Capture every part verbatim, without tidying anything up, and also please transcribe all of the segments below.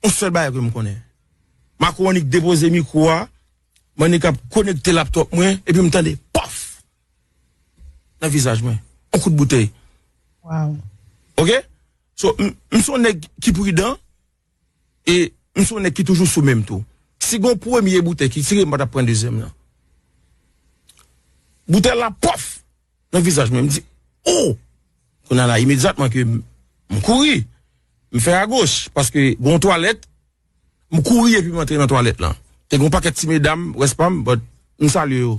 yon sèl bagay ke m konnen. Makwonik depoze mikwo a, Manik ap konekte laptop mwen, epi m tande pòf! Nan vizaj mwen. Yon kout boutèy. Wow. Ok? So, m, m se yon nèg ki pridan, e m se yon nèg ki toujou sou menm tou. Si gen yon premye boutèy ki tire, m pa t ap pran dezyèm nan. Boutèy la pòf! Nan vizaj mwen, m di, oh! Kounye a la, imedyatman ke m, m kouri, m fè agoch, paske gen yon twalèt, m kouri epi m antre nan twalèt lan. Te gen yon pakèt ti medam, wès pa m, but m salye yo.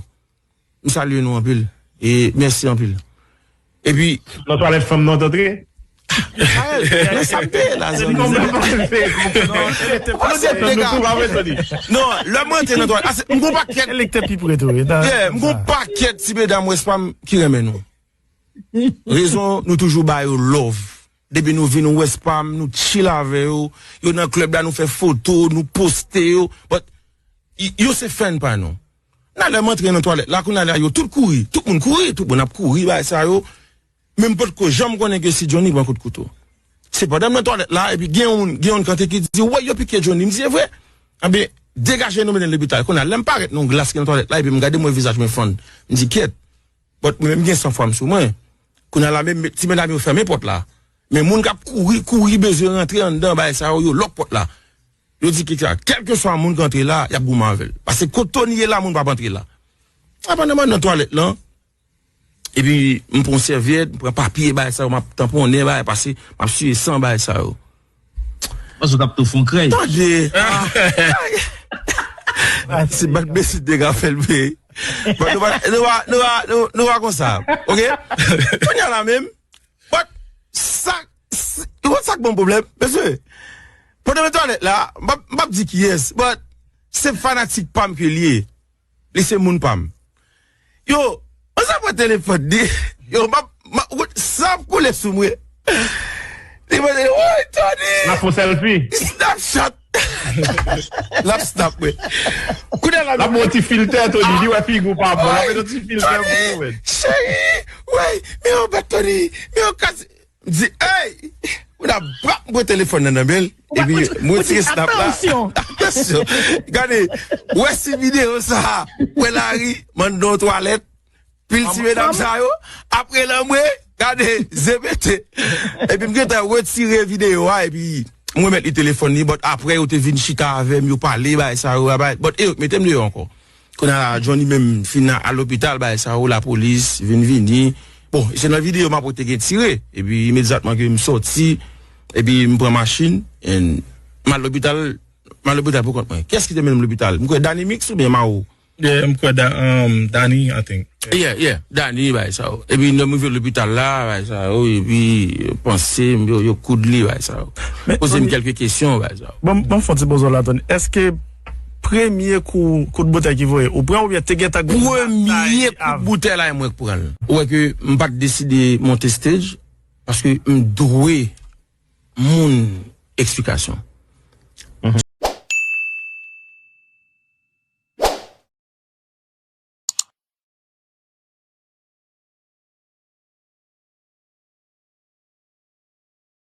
M salye nou anpil. E mèsi anpil. Epi, Nan twalèt fanm nan w t antre? Rael, nan sa m te ye la, zòn. Konprann, konprann, se Konsèp de ka. Non, lè mwen antre nan twalèt, ase, m gon pakèt, Li te pi pre tou, wi. Yeah, m gon pakèt ti medam wès pa m ki renmen nou. Rezon, nou toujou ba yo love. Depi nou vin wès pa m, nou chill avè yo. Yo nan klèb la, nou fè foto, nou poste yo. But, y- yo se fan pa nou. Nan lè m antre nan twalèt la, kounye a la, yo tout kouri. Tout moun kouri, tout moun ap kouri, bagay sa yo. Men m potko janm konnen ke si Johnny pran kout kouto. Se pandan m nan twalèt la, epi gen yon, gen yon kantre ki di, wè, yo pike Johnny. M di, e vre? Anben, degaje nou mennen l lopital. Kounye a, lè m parèt nan yon glas ki nan twalèt la, epi m gade m wè vizaj mwen fann. M di, kyèt. But mwen menm gen san fwa m sou mwen. Kounye a la, menm ti medam yo fèmen pòt la. Men moun k ap kouri, kouri bezwen rantre anndan, bagay sa yo, yo lòk pòt la. Yo di ki sa, kèlkeswa moun k antre la, y ap goumen avè l. Paske kot Tony ye la, moun p ap antre la. Avan nan, nan twalèt lan, epi m pran yon sèvyèt, m pran papye, bagay sa yo, m ap tanponnen, bagay, pase, m ap siye san, bagay sa yo. Panse w t ap tou fon krèy. Tande! Se bat besit de ka fè l peye. But nou va, nou va, nou va, nou, nou va konsa. Ok? Kounye a la menm, but sa, ou konn sa k ban m pwoblèm? Mesye, pandan m nan twalèt la, m p ap, m p ap di kiyès, but se fanatik pa m ke l ye. Li se moun pa m. Yo, mwen sa pran telefòn li. Yo, m ap, m ap, sa ap koule sou mwen. Li mande, woy, Tony! L ap fè selfie. Snapchat! L ap snap mwen. Kounye a la, L ap mwen ti filtè, Tony. Li wè figi w pa bon. L ap mete ti filtè pou ou, men. Cheri, woy, men yon bat Tony, men yon kas. M di, ey! Mwen ap brap mwen telefòn nan nan men l. Epi mwen tire snap la. Atansyon! Gade, wè si videyo sa a, wè lari, m anndan yon twalèt, pil ti medam sa yo, apre lanmwe, gade, zepete. Epi m gentan retire videyo a, epi m remèt li telefòn li, but apre yo te vin chita avè m, yo pale, bagay sa yo, bagay, but e yo t mete m deyò ankò. Kounye a la, Johnny menm fin al lopital, bagay sa yo, lapolis vin vini. Bon, se nan videyo m ap wè te gen tire. Epi imedyatman ke m sòti, epi m pran machin, and m al lopital, m al lopital pou kont mwen. Kiyès ki te mennen m lopital? M kwè Danny Mix oubyen Mao? Yeah, m kwè da, um, Danny, I think. Yeah, yeah, Danny, bagay sa yo. Epi lè m rive lopital la, bagay sa yo, epi yo panse m, yo, yo koud li, bagay sa yo. Poze m kèlke kesyon, bagay sa yo. Bon, bon, fon ti poze w la, Tony. Èske premye kou, kout boutèy ki voye, ou pran oubyen te gentan gen Premye kout boutèy la, e mwen k pran l. Ou wè ke m pa t deside monte stage, paske m dwe moun eksplikasyon.